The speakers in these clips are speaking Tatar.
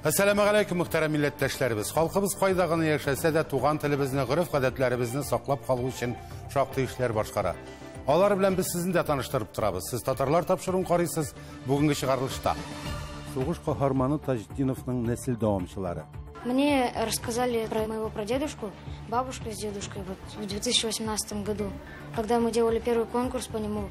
Әссәламегаләйкүм, мөхтәрәм милләттәшләребез. Халкыбыз кайда гына яшәсә дә, туган телебезне, гореф-гадәтләребезне саклап калу өчен шактый эшләр башкара. Алар белән без сезне дә таныштырып торабыз. Сез татарлар тапшыруын карыйсыз бүгенге чыгарылышта. Сугыш каһарманы Таҗетдиновның нәсел дәвамчылары. Мне рассказали про моего прадедушку, бабушку с дедушкой вот в 2018 году. Когда мы делали первый конкурс по нему,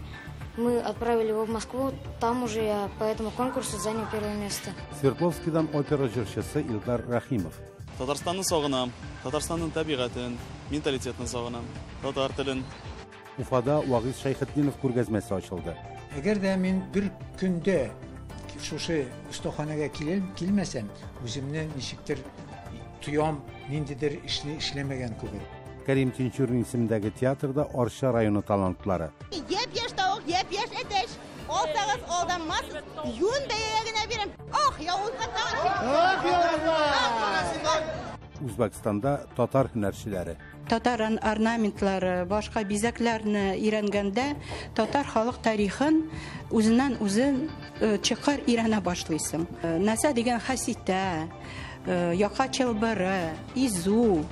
мы отправили его в Москву, там уже я по этому конкурсу занял первое место. Свердловскидан опера җырчысы Илдар Рәхимов. Татарстанны сагынам, Татарстанның табигатен, менталитетын сагынам, татар телен. Уфада Вагиз Шәйхетдинов күргәзмәсе ачылды. Әгәр дә мин бер көндә шушы остаханәгә килмәсәм, үземне ничектер тоям, ниндидер эшне эшләмәгән кебек. Кәрим Тинчурин исемендәге театрда Арча районы талантлары. Япь-яшь тавык, япь-яшь әтәч. Алсагыз алданмассыз, юн бәягә генә бирәм. Ах, явызга тагын. Ах, явызга! Үзбәкстанда татар һөнәрчеләре. Татар орнаментлары, башка бизәкләрне өйрәнгәндә татар халык тарихын үзеннән үзе чыкыр өйрәнә башлыйсың. Нәрсә дигән хаситә, яка чылбыры, изу.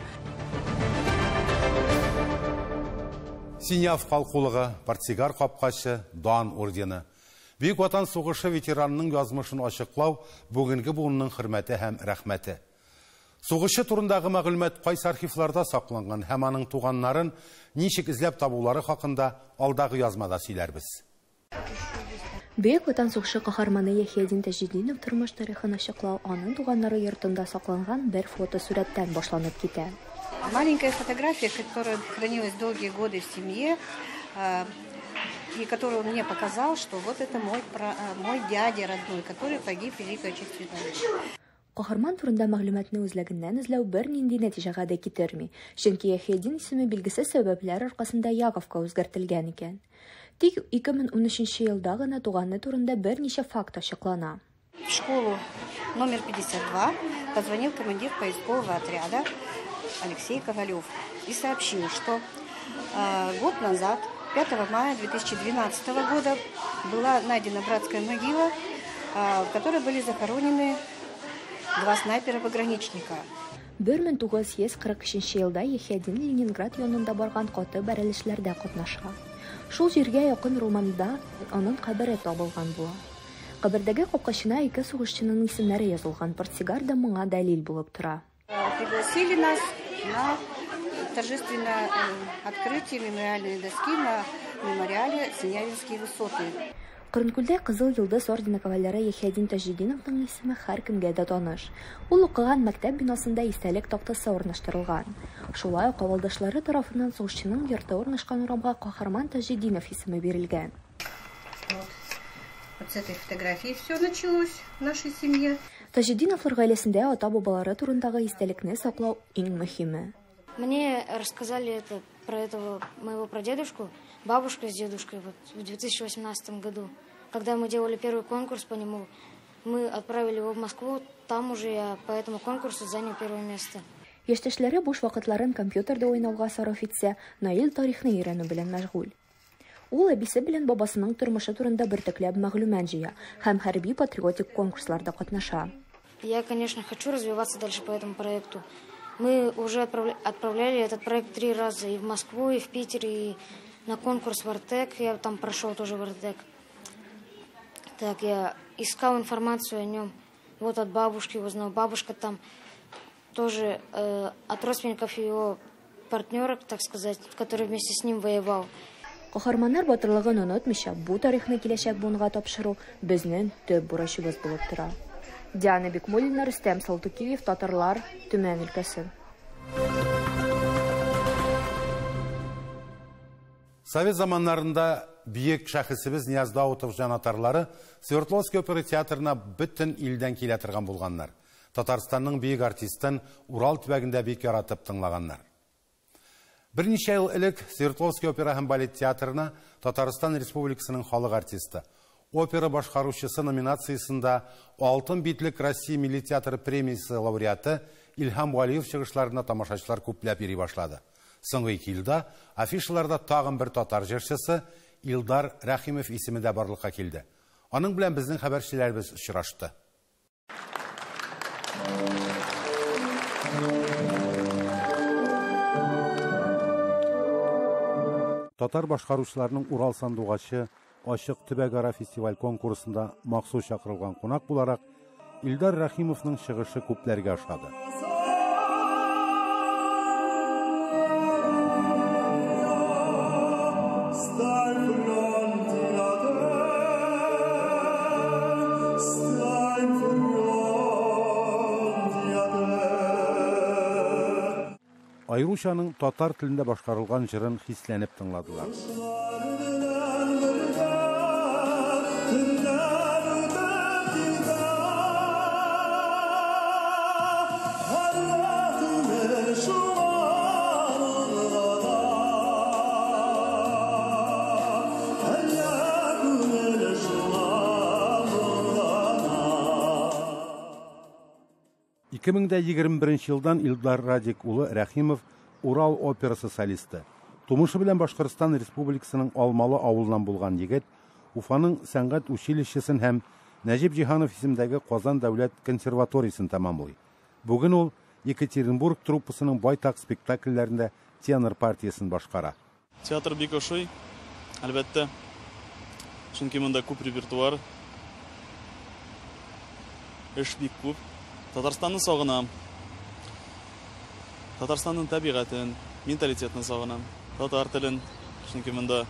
Синяв калкулыгы, портсигар капкачы, Дан ордены. Бөек Ватан сугышы ветеранының язмышын ачыклау бүгенге буынның хөрмәте һәм рәхмәте. Сугышы турындагы мәгълүмат кайсы архивларда сакланган һәм аның туганнарын ничек эзләп табулары хакында алдагы язмада сөйләрбез. Бөек Ватан сугышы каһарманы Яхиядин Таҗетдинов тормыш тарихын ачыклау аның туганнары йортында сакланган бер фотосурәттән башланып китә. Маленькая фотография, которая хранилась долгие годы в семье, и которую он мне показал, что вот это мой дядя родной, который погиб в Великой Отечественной войне. Каһарман турында мәгълүматны үзлегеннән эзләү бернинди нәтиҗәгә дә китерми, чөнки Яхиядин исеме билгесез сәбәпләр аркасында Яковка үзгәртелгән икән. Тик 2013 елда гына туганы турында берничә факт ачыклана. В школу номер 52 позвонил командир поискового отряда Алексей Ковалев и сообщил, что год назад, 5 мая 2012 года, была найдена братская могила, в которой были захоронены два снайпера-пограничника. 1943 елда Яхиядин Ленинград янында барган каты бәрелешләрдә катнаша. Шул җиргә якын урманда аның кабере табылган була. Кабердәге капкачына ике сугышчының исемнәре язылган, портсигар да моңа дәлил булып тора. Пригласили нас на торжественное открытие мемориальной доски на мемориале Синявинские высоты. Кырынкүлдә Кызыл Йолдыз ордены кавалеры Яхиядин Таҗетдиновның исеме һәркемгә дә таныш. Ул укыган мәктәп бинасында истәлек тактасы урнаштырылган. Шулай ук авылдашлары тарафыннан сугышчының йорты урнашкан урамга Каһарман Таҗетдинов исеме бирелгән. Вот с этой фотографии все началось в нашей семье. Таҗетдиновлар гаиләсендә ата-бабалары турындагы истәлекне саклау иң мөһиме. Мне рассказали про этого моего прадедушку, бабушка с дедушкой вот в 2018 году. Когда мы делали первый конкурс по нему, мы отправили его в Москву, там уже я по этому конкурсу занял первое место. Яшьтәшләре буш вакытларын компьютерда уйнауга сарыф итсә, Наил тарихны өйрәнү белән мәшгуль. Ул әбисе белән бабасының тормышы турында бөртекләп мәгълүмат җыя һәм хәрби патриотик конкурсларда катнаша. Я, конечно, хочу развиваться дальше по этому проекту. Мы уже отправляли этот проект 3 раза и в Москву, и в Питер, и на конкурс в Артек. Я там прошел тоже в Артек. Я искал информацию о нем. Вот от бабушки узнал. Бабушка там тоже от родственников его партнера, так сказать, который вместе с ним воевал. Каһарманнар батырлыгын онытмыйча, бу тарихны киләчәк буынга тапшыру безнең төп бурычыбыз булып тора. Диана Бикмуллина, Рөстәм Салтыкиев, Татарлар, Төмән өлкәсе. Совет заманнарында бөек шәхесебез Нияз Даутов җанатарлары Свердловский опера театрына бөтен илдән килә торган булганнар. Татарстанның бөек артистын Урал төбәгендә бик яратып тыңлаганнар. Берничә ел элек Свердловский опера һәм балет театрына Татарстан Республикасының халык артисты, опера башкаручысы номинациясендә Алтын битлек Россия милли театры премиясе лауреаты Илһам Вәлиев чыгышларына тамашачылар күпләп йөри башлады. Соңгы ике елда афишаларда тагын бер татар җырчысы Илдар Рәхимов исеме дә барлыкка килде. Аның белән безнең хәбәрчеләребез очрашты. Татар башкаручыларының Урал сандугачы ачык төбәкара фестиваль конкурсында махсус чакырылган кунак буларак Илдар Рәхимовның чыгышы күпләргә ошады. Аеруча аның татар телендә башкарылган җырын хисләнеп тыңладылар. Ике мең дә егерме беренче елдан Илдар Радик улы Рәхимов Урал операсы солисты. Тумышы белән Башкортстан Республикасының Алмалы авылыннан булган егет Уфаның сәнгать училищесын һәм Нәҗип Җиһанов исемендәге Казан дәүләт консерваториясен тәмамлый. Бүген ул Екатеринбург труппасының байтак спектакльләрендә тенор партиясен башкара. Театр бик ошый, әлбәттә. Чөнки монда күп репертуар, эш бик күп. Татарстанны сагынам. Татарстанның табигатен, менталитетын сагынам. Татар телен, чөнки монда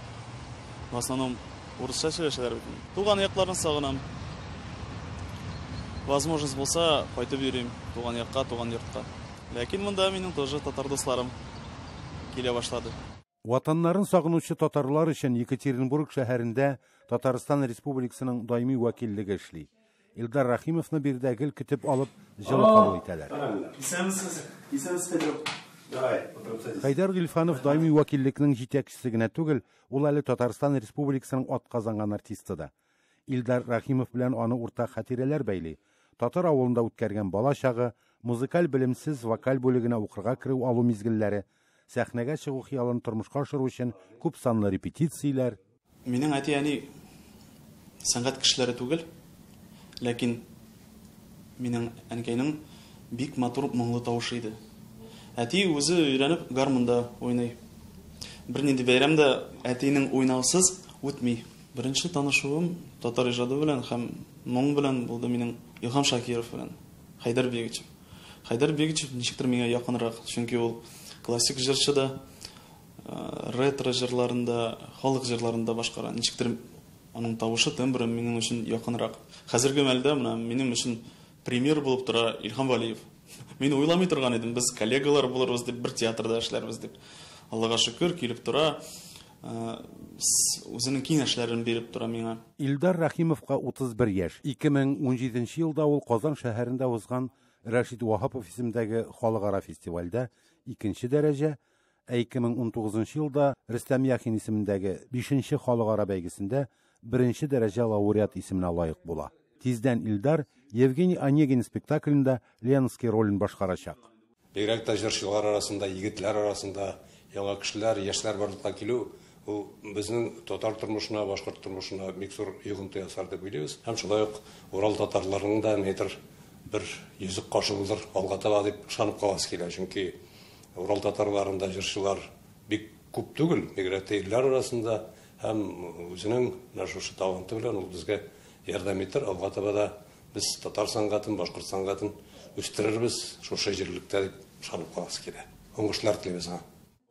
в основном урысча сөйләшәләр бит. Туган якларны сагынам. Возможность булса, кайтып йөрим туган якка, туган йортка. Ләкин монда минем тоже татар дусларым килә башлады. Ватаннарын сагынучы татарлар өчен Екатеринбург шәһәрендә Татарстан Республикасының даими вәкиллеге эшли. Илдар Рәхимовны биредә гел көтеп алып, җылы кабул итәләр. Исәнмесез, исәнмесез, Хәйдәр. Хәйдәр Гыйльфанов даими вәкиллекнең җитәкчесе генә түгел, ул әле Татарстан Республикасының атказанган артисты да. Илдар Рәхимов белән аны уртак хатирәләр бәйли. Татар авылында үткәргән бала чагы, музыкаль белемсез вокаль бүлегенә укырга керү алу мизгелләре, сәхнәгә чыгу хыялын тормышка ашыру өчен күп санлы репетицияләр. Минем әти-әни сәнгать кешеләре түгел, ләкин минем әнкәйнең бик матур моңлы тавышы иде. Әти үзе өйрәнеп гармунда уйный. Бернинди бәйрәм дә әтинең уйнаусыз үтми. Беренче танышуым татар иҗаты белән һәм моң белән булды минем Илһам Шакиров белән, Хәйдәр Бигичев. Хәйдәр Бигичев ничектер миңа якынрак, чөнки ул классик җырчы да, ретро җырларында, халык җырларында башкара. Ничектер аның тавышы, тембры минем өчен якынрак. Хәзерге мәлдә менә минем өчен премьер булып тора Илһам Валиев. Мин уйламый торган идем, без коллегалар булырбыз дип, бер театрда эшләрбез дип. Аллага шөкер, килеп тора, үзенең киңәшләрен биреп тора миңа. Илдар Рәхимовка 31 яшь. 2017 елда ул Казан шәһәрендә узган Рәшит Ваһапов исемендәге халыкара фестивальдә икенче дәрәҗә, ә 2019 елда Рөстәм Яхин исемендәге 5нче халыкара бәйгесендә беренче дәрәҗә лауреат исеменә лаек була. Тиздән Илдар Евгений Онегин спектаклендә Ленский ролен башкарачак. Бигрәк тә җырчылар арасында, егетләр арасында яңа кешеләр, яшьләр барлыкка килү ул безнең татар тормышына, башкорт тормышына бик зур йогынты ясар дип уйлыйбыз. Һәм шулай ук Урал татарларының да нидер бер йөзек кашы булыр алга таба дип ышанып каласы килә. Чөнки Урал татарларында җырчылар бик күп түгел, бигрәк тә ирләр арасында, һәм үзенең менә шушы таланты белән ул безгә ярдәм итер. Алга таба да без татар сәнгатен, башкорт сәнгатен үстерербез шушы җирлектә дип ышанып каласы килә. Уңышлар телибез аңа.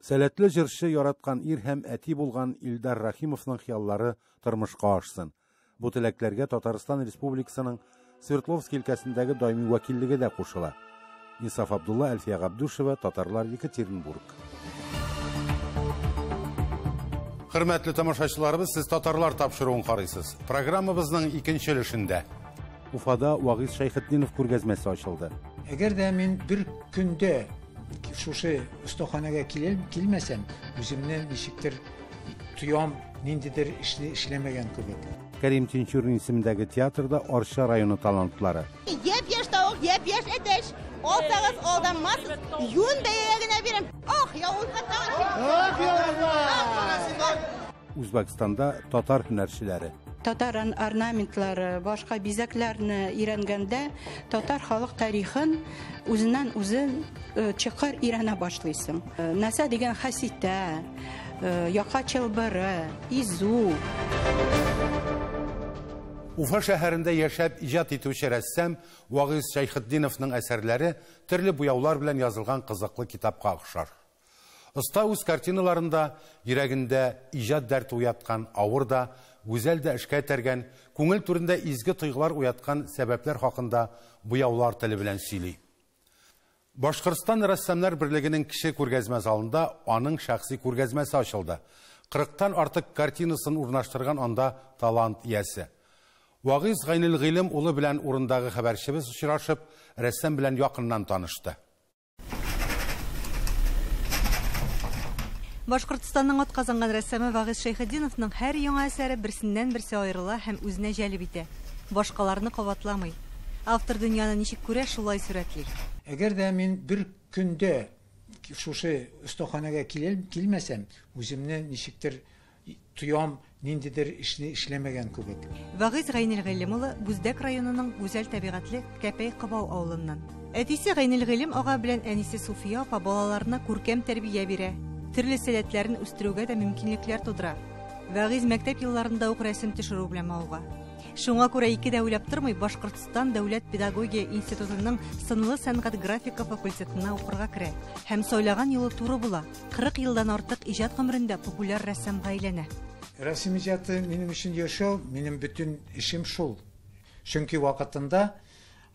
Сәләтле җырчы яраткан ир һәм әти булган Илдар Рәхимовның хыяллары тормышка ашсын. Бу теләкләргә Татарстан Республикасының Свердловск өлкәсендәге даими вәкиллеге дә кушыла. Инсаф Абдулла, Әлфия Габдушева, Татарлар, Екатеринбург. Хөрмәтле тамашачыларыбыз, сез Татарлар тапшыруын карыйсыз. Программабызның икенче өлешендә Уфада Вагиз Шәйхетдинов күргәзмәсе ачылды. Әгәр дә мин бер көндә шушы остаханәгә килмәсәм, үземне ничектер тоям, ниндидер эшне эшләмәгән кебек. Кәрим Тинчурин исемендәге театрда Арча районы талантлары. Япь-яшь тавык, япь-яшь әтәч. Алсагыз алданмассыз, юн бәягә генә бирәм. Ах, явызга тагын. Үзбәкстанда татар һөнәрчеләре. Татар орнаментлары, башка бизәкләрне өйрәнгәндә татар халык тарихын үзеннән үзе чыкыр өйрәнә башлыйсың. Нәрсә дигән хаситә, Яка чылбыры, изү. Уфа шәһәрендә яшәп иҗат итүче рәссам Вагыйз Шәйхетдиновның әсәрләре төрле буяулар белән язылган кызыклы китапка охшар. Оста үз картиналарында йөрәгендә иҗат дәрте уяткан, авыр да, гүзәл дә эшкә этәргән, күңел түрендә изге тойгылар уяткан сәбәпләр хакында буяулар теле белән сөйли. Башкортстан рәссамнар берлегенең кече күргәзмә залында аның шәхси күргәзмәсе ачылды. 40-тан артык картинасын урнаштырган анда талант иясе. Вагыйз Гайнелгыйлем улы белән урындагы хәбәрчебез очрашып, рәссам белән якыннан танышты. Башкортстанның атказанган рәссамы Вагыйз Шәйхетдиновның һәр яңа әсәре берсеннән берсе аерыла һәм үзенә җәлеп итә. Башкаларны кабатламый. Автор дөньяны ничек күрә, шулай сурәтли. Әгәр дә мин бер көндә шушы остаханәгә килмәсәм, үземне ничектер тоям, ниндидер эшне эшләмәгән кебек. Вагыйз Гайнелгыйлем улы Бүздәк районының гүзәл табигатьле Кәпәй Кыбау авылыннан. Әтисе Гайнелгыйлем ага белән әнисе Суфия апа балаларына күркәм тәрбия бирә. Төрле сәләтләрен үстерүгә дә мөмкинлекләр тудыра. Вагыйз мәктәп елларында ук рәсем төшерү белән мавыга. Шуңа күрә ике дә уйлап тормый, Башкортстан дәүләт педагогия институтының сынлы сәнгать графика факультетына укырга керә. Һәм сайлаган юлы туры була. 40 елдан артык иҗат гомерендә популяр рәссамга әйләнә. Рәсем иҗаты минем өчен яшәү, минем бөтен эшем шул. Чөнки вакытында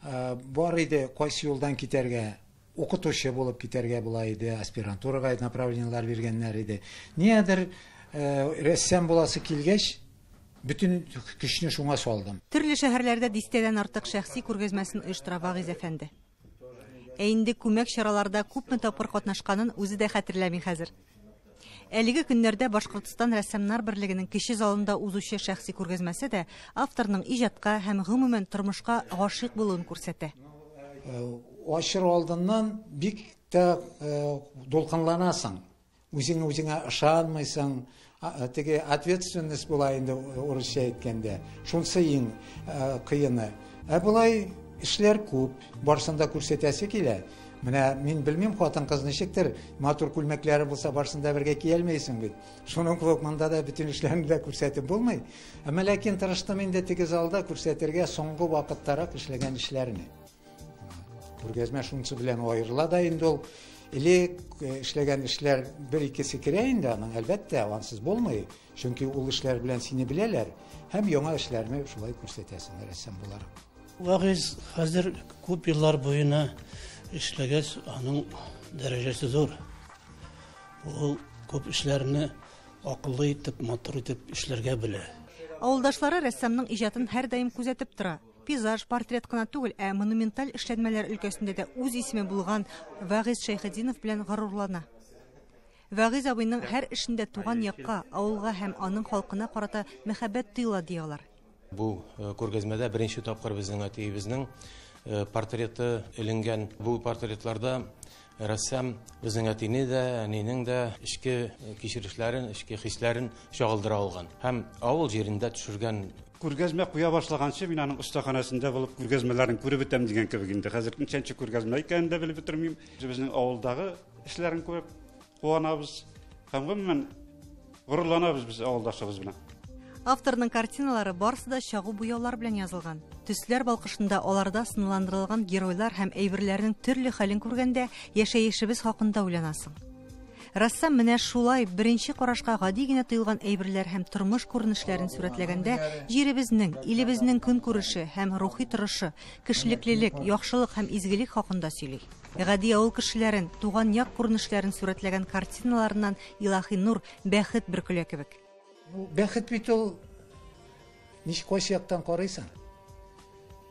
бар иде кайсы юлдан китәргә, укытучы булып китәргә була иде, аспирантурага направлениелар биргәннәр иде. Ниядер рәссам буласы килгәч, бөтен көчне шуңа салдым. Төрле шәһәрләрдә дистәдән артык шәхси күргәзмәсен оештыра Вагыйз әфәнде. Ә инде күмәк чараларда күпме тапкыр катнашканын үзе дә хәтерләми хәзер. Әлеге көннәрдә Башкортстан рәссамнар берлегенең кече залында узучы шәхси күргәзмәсе дә авторның иҗатка һәм гомумән тормышка гашыйк булуын күрсәтә. Ачыр алдыннан бик тә дулкынланасың. Үзең үзеңә ышанмыйсың. Теге ответственность була инде урысча әйткәндә. Шунсы иң кыены. Ә болай эшләр күп, барсын да күрсәтәсе килә. Менә мин белмим, хатын-кыз ничектер, матур күлмәкләре булса барсын да бергә кия алмыйсың бит. Шуның кебек монда да бөтен эшләрне дә күрсәтеп булмый. Әмма ләкин тырыштым инде теге залда күрсәтергә соңгы вакыттарак эшләгән эшләрне. Күргәзмә шунысы белән аерыла да инде ул. Элек эшләгән эшләр бер-икесе керә инде аның, әлбәттә, ансыз булмый. Чөнки ул эшләр белән сине беләләр һәм яңа эшләрне шулай күрсәтәсең рәссам буларак. Вагыйз хәзер күп еллар буена эшләгәч, аның дәрәҗәсе зур. Ул күп эшләрне акыллы итеп, матур итеп эшләргә белә. Авылдашлары рәссамның иҗатын һәрдаим күзәтеп тора. Пейзаж, портрет кына түгел, ә монументаль эшләнмәләр өлкәсендә дә үз исеме булган Вагыйз Шәйхетдинов белән горурлана. Вагыйз абыйның һәр эшендә туган якка, авылга һәм аның халкына карата мәхәббәт тоела, ди алар. Бу күргәзмәдә беренче тапкыр безнең әтиебезнең портреты эленгән. Бу портретларда рәссам безнең әтине дә, әнинең дә эчке кичерешләрен, эчке хисләрен чагылдыра алган. Һәм авыл җирендә төшергән. Күргәзмә куя башлаганчы мин аның остаханәсендә булып күргәзмәләрен күреп бетәм дигән кебек инде. Хәзер ничәнче күргәзмә икәнен дә белеп бетермим. Безнең авылдагы эшләрен күреп куанабыз һәм гомумән горурланабыз без авылдашыбыз белән. Авторның картиналары барысы да чагу буяулар белән язылган. Төсләр балкышында аларда сынландырылган геройлар һәм әйберләрнең төрле хәлен күргәндә яшәешебез хакында уйланасың. Рәссам менә шулай беренче карашка гади генә тоелган әйберләр һәм тормыш күренешләрен сурәтләгәндә җиребезнең, илебезнең көнкүреше һәм рухи торышы, кешелеклелек, яхшылык һәм изгелек хакында сөйли. Гади авыл кешеләрен, туган як күренешләрен сурәтләгән картиналарыннан илаһи нур, бәхет бөркелә кебек. Бәхет бит ул ничек кайсы яктан карыйсың?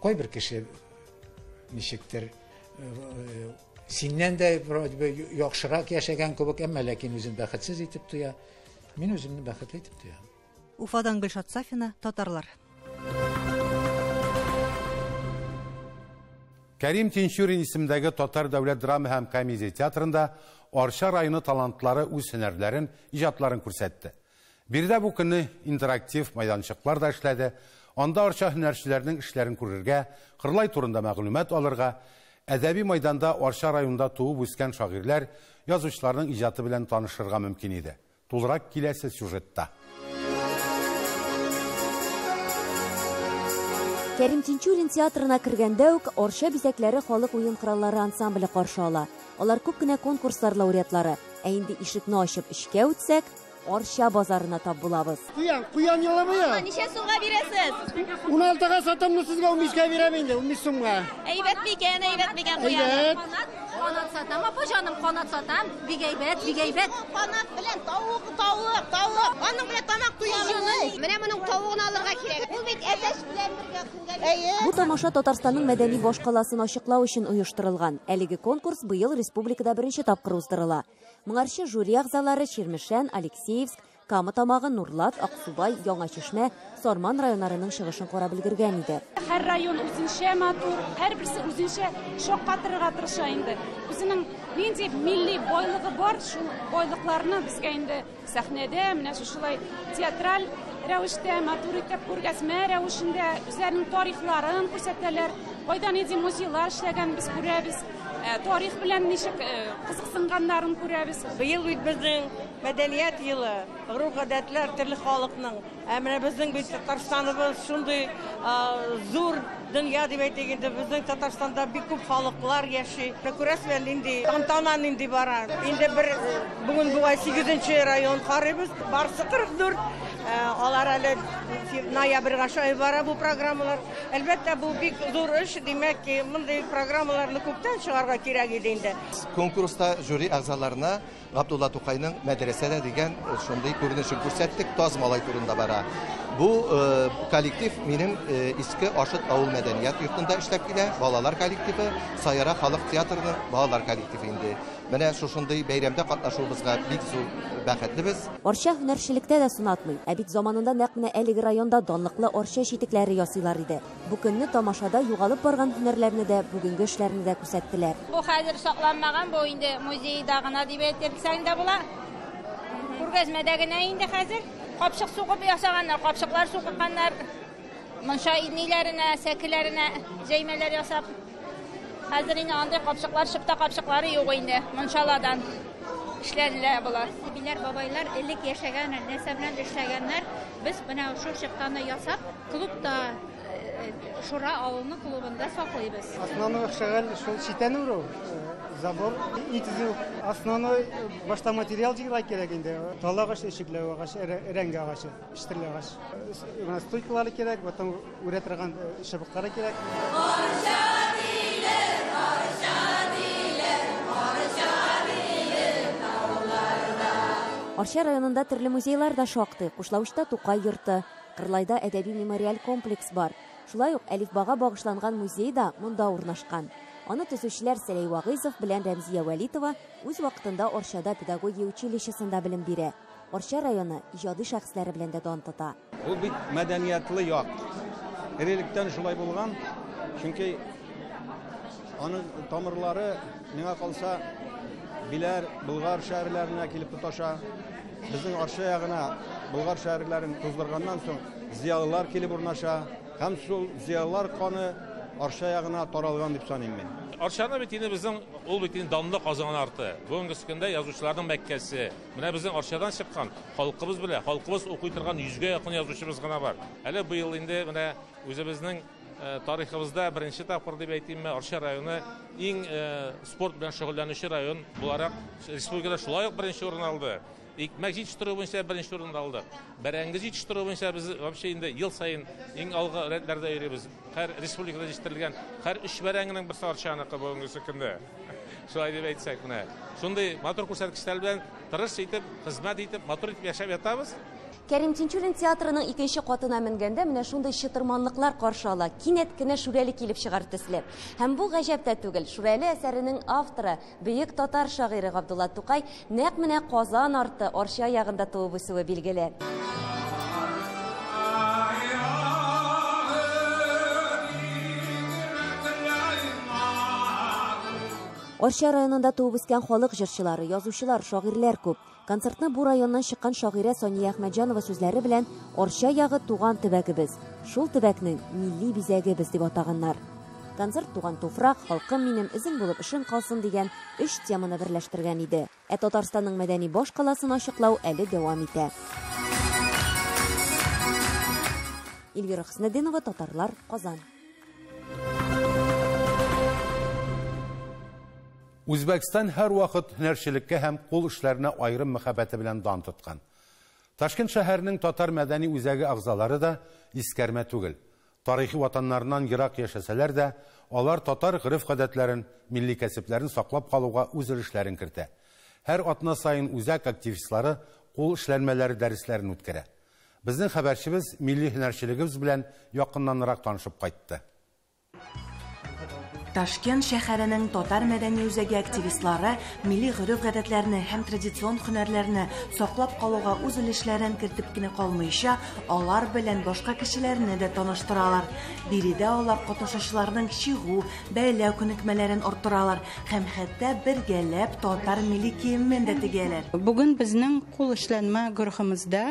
Кайбер кеше ничектер синнән дә вроде бы яхшырак яшәгән кебек, әмма ләкин үзен бәхетсез итеп тоя. Мин үземне бәхетле итеп тоям. Уфадан Гөлшат Сафина, Татарлар. Кәрим Тинчурин исемендәге Татар дәүләт драма һәм комедия театрында Арча районы талантлары үз һөнәрләрен, иҗатларын күрсәтте. Биредә бу көнне интерактив майданчыклар да эшләде. Анда Арча һөнәрчеләренең эшләрен күрергә, Кырлай турында мәгълүмат алырга, әдәби майданда Арча районында туып үскән шагыйрьләр, язучыларның иҗаты белән танышырга мөмкин иде. Тулырак киләсе сюжетта. Кәрим Тинчурин театрына кергәндә үк Арча бизәкләре халык уен кораллары ансамбле каршы ала. Алар күп кенә конкурслар лауреатлары. Ә инде ишекне ачып эчкә үтсәк, Арча базарына тап булабыз. Куян, куян ялымы я? Ничә сумга бирәсез? 16-га сатам, но сезгә 15-кә бирәм инде, 15 сумга. Әйбәт микән, әйбәт микән куян? Әйбәт. Канат сатам, апа җаным, канат сатам. Бик әйбәт, бик әйбәт. Канат белән тавык, тавык, тавык. Аның белән тамак туямы? Менә моның тавыгын алырга кирәк. Ул бит әтәч белән бергә көнгә. Әйе. Бу тамаша Татарстанның мәдәни башкаласын ачыклау өчен оештырылган. Әлеге конкурс быел республикада беренче тапкыр уздырыла. Моңарчы жюри әгъзалары Чирмешән, Алексеевск, Кама Тамагы, Нурлат, Аксубай, Яңа Чишмә, Сарман районнарының чыгышын карап өлгергән иде. Һәр район үзенчә матур, һәрберсе үзенчә шаккатырырга тырыша инде. Үзенең нинди милли байлыгы бар, шул байлыкларны безгә инде сәхнәдә, менә шушылай театраль рәвештә, матур итеп күргәзмә рәвешендә үзләренең тарихларын күрсәтәләр. Кайда нинди музейлар эшләгән без күрәбез. Тарих белән ничек кызыксынганнарын күрәбез. Быел бит безнең мәдәният елы, гореф-гадәтләр төрле халыкның. Ә менә безнең бит Татарстаныбыз шундый зур дөнья дип әйтик инде. Безнең Татарстанда бик күп халыклар яши. Күрәсезме, нинди тантана нинди бара. Инде бер бүген бугай 8нче район карыйбыз. Барсы 44. Алар әле ноябрьгә шай бара бу программалар. Әлбәттә, бу бик зур эш, димәк ки, мондый программаларны күптән чыгарга кирәк иде инде. Конкурста жюри әгъзаларына Габдулла Тукайның мәдрәсәдә дигән шундый күренешен күрсәттек, Таз малай турында бара. Бу коллектив минем Иске Ашыт авыл мәдәният йортында эшләп килә, балалар коллективы, Саяра халык театрының балалар коллективы инде. Менә шушындый бәйрәмдә катнашуыбызга бик зур бәхетлебез. Арча һөнәрчелектә дә сынатмый. Ә бит заманында нәкъ менә әлеге районда данлыклы арча читекләре ясыйлар иде. Бу көнне тамашада югалып барган һөнәрләрне дә, бүгенге эшләрне дә күрсәттеләр. Бу хәзер сакланмаган, бу инде музейда гына дип әйтсәң дә була. Күргәзмәдә генә инде хәзер. Капчык сугып ясаганнар, капчыклар сугыканнар. Монша ниләренә, сәкеләренә җәймәләр ясап. Хәзер инде андый капчыклар, шыпта капчыклары юк инде, моншаладан эшләнелә болар. Биләр, бабайлар элек яшәгән, нәрсә белән эшләгәннәр. Без менә шул чыптаны ясап, клубта, Шура авылының клубында саклыйбыз. Основной шөгыль шул читән үрү, забор итезү. Основной башта материал җыярга кирәк инде. Тал агачы, ишекләү агачы, өрәңге агачы, пештерле агач. Менә стойкалары кирәк, потом үрә торган чыбыклары кирәк. Арча диләр, Арча диләр, Арча диләр тауларда. Арча районында төрле музейлар да шактый. Кушлавычта Тукай йорты, Кырлайда әдәби мемориаль комплекс бар. Шулай ук Әлифбага багышланган музей да монда урнашкан. Аны төзүчеләр Сәләй Вагыйзов белән Рәмзия Вәлитова үз вакытында Арчада педагогия училищесында белем бирә. Арча районы иҗади шәхесләре белән дә дан тота. Ул бит мәдәниятлы як. Эрелектән шулай булган, чөнки аның тамырлары миңа калса Биләр, Болгар шәһәрләренә килеп тоташа. Безнең Арча ягына Болгар шәһәрләрен туздырганнан соң зыялылар килеп урнаша. Һәм шул зыялылар каны Арча ягына таралган дип саныйм мин. Арчаны бит инде безнең ул бит инде данлы Казан арты. Бүгенге көндә язучыларның мәккәсе. Менә безнең Арчадан чыккан халкыбыз белә, халкыбыз укый торган 100гә якын язучыбыз гына бар. Әле быел инде менә үзебезнең тарихыбызда беренче тапкыр дип әйтимме, Арча районы иң спорт белән шөгыльләнүче район буларак республикада шулай ук беренче урын алды. Икмәк җитештерү буенча беренче урынны алдык. Бәрәңге җитештерү буенча без вообще инде ел саен иң алгы рәтләрдә йөрибез. Һәр республикада җитештерелгән һәр өч бәрәңгенең берсе Арчаныкы бүгенге көндә. Шулай дип әйтсәк менә. Шундый матур күрсәткечләр белән тырыш итеп, хезмәт итеп, матур итеп яшәп ятабыз. Кәрим Тинчурин театрының икенче катына менгәндә менә шундый чытырманлыклар каршы ала. Кинәт кенә Шүрәле килеп чыгар төсле. Һәм бу гаҗәп тә түгел. Шүрәле әсәренең авторы, бөек татар шагыйре Габдулла Тукай нәкъ менә Казан арты Арча ягында туып үсүе билгеле. Арча районында туып үскән халык җырчылары, язучылар, шагыйрьләр күп. Концертны бу районнан чыккан шагыйрә Сания Әхмәтҗанова сүзләре белән Арча ягы туган төбәгебез, шул төбәкнең милли бизәгебез дип атаганнар. Концерт Туган туфрак, халкым минем, эзең булып эшең калсын дигән өч теманы берләштергән иде. Ә Татарстанның мәдәни баш каласын ачыклау әле дәвам итә. Эльвира Хөснетдинова, Татарлар, Казан. Үзбәкстан һәрвакыт һөнәрчелеккә һәм кул эшләренә аерым мәхәббәте белән дан тоткан. Ташкент шәһәренең татар мәдәни үзәге әгъзалары да искәрмә түгел. Тарихи ватаннарыннан ерак яшәсәләр дә, алар татар гореф-гадәтләрен, милли кәсепләрен саклап калуга үз өлешләрен кертә. Һәр атна саен үзәк активистлары кул эшләнмәләре дәресләрен үткәрә. Безнең хәбәрчебез милли һөнәрчелегебез белән якыннанрак танышып кайтты. Ташкент шәһәренең татар мәдәни үзәге активистлары милли гореф-гадәтләрне һәм традицион һөнәрләрне саклап калуга үз өлешләрен кертеп кенә калмыйча, алар белән башка кешеләрне дә таныштыралар. Биредә алар катнашучыларның чигү, бәйләү күнекмәләрен арттыралар һәм хәтта бергәләп татар милли киемен дә тегәләр. Бүген безнең кул эшләнмә гурухымызда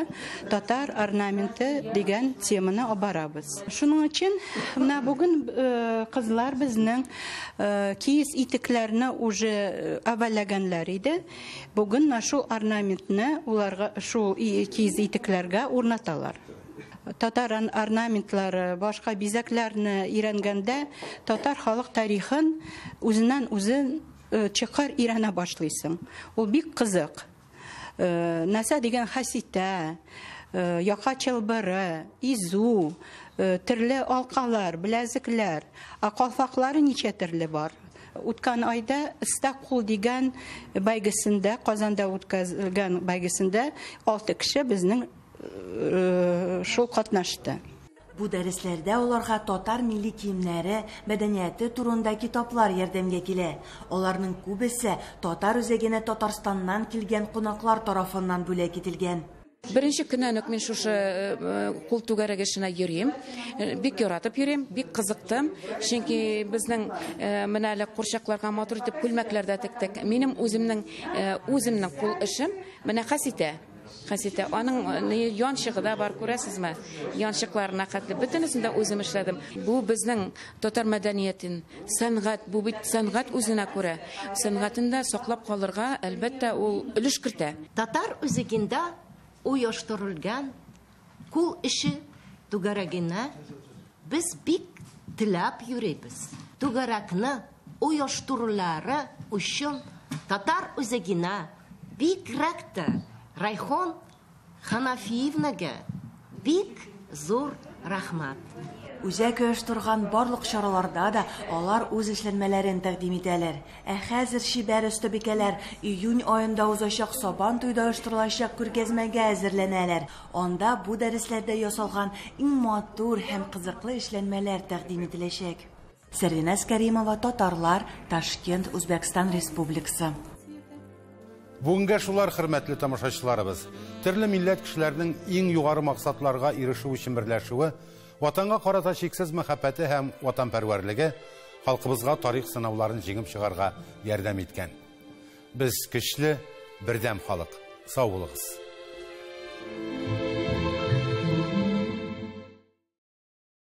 татар орнаменты дигән теманы алып. Шуның өчен менә бүген кызлар безнең киез итекләрне уже әвәләгәннәр иде. Бүген менә шул орнаментны уларга шул киез итекләргә урнаталар. Татар орнаментлары, башка бизәкләрне өйрәнгәндә татар халык тарихын үзеннән үзе чыкар өйрәнә башлыйсың. Ул бик кызык. Нәрсә дигән хаситә, яка чылбыры, изу, төрле алкалар, беләзекләр, ә калфаклары ничә төрле бар. Үткән айда Ыстак кул дигән бәйгесендә, Казанда үткәрелгән бәйгесендә 6 кеше безнең шул катнашты. Бу дәресләрдә аларга татар милли киемнәре, мәдәнияте турында китаплар ярдәмгә килә. Аларның күбесе татар үзәгенә Татарстаннан килгән кунаклар тарафыннан бүләк ителгән. Беренче көннән үк мин шушы кул түгәрәге эшенә йөрим. Бик яратып йөрим, бик кызыктым. Чөнки безнең менә әле курчакларга матур итеп күлмәкләр дә тектек. Минем үземнең кул эшем менә хаситә. Хаситә. Аның янчыгы да бар, күрәсезме? Янчыкларына хәтле бөтенесен дә үзем эшләдем. Бу безнең татар мәдәниятен, сәнгать, бу бит сәнгать үзенә күрә. Сәнгатен дә саклап калырга, әлбәттә, ул өлеш кертә. Татар үзегендә оештырылган кул эше түгәрәгенә без бик теләп йөрибез. Түгәрәкне оештырулары өчен татар үзегенә бигрәк тә Райхон Ханафиевнага бик зур рәхмәт. Үзәк оештырган барлык чараларда да алар үз эшләнмәләрен тәкъдим итәләр. Ә хәзер чибәр остабикәләр июнь аенда узачак Сабан туйда оештырылачак күргәзмәгә әзерләнәләр. Анда бу дәресләрдә ясалган иң матур һәм кызыклы эшләнмәләр тәкъдим ителәчәк. Сәрвиназ Каримова, Татарлар, Ташкент, Үзбәкстан Республикасы. Бүгенгә шулар, хөрмәтле тамашачыларыбыз. Төрле милләт кешеләренең иң югары максатларга ирешү өчен берләшүе, ватанга карата чиксез мәхәббәте һәм ватанпәрвәрлеге халкыбызга тарих сынауларын җиңеп чыгарга ярдәм иткән. Без көчле, бердәм халык. Сау булыгыз.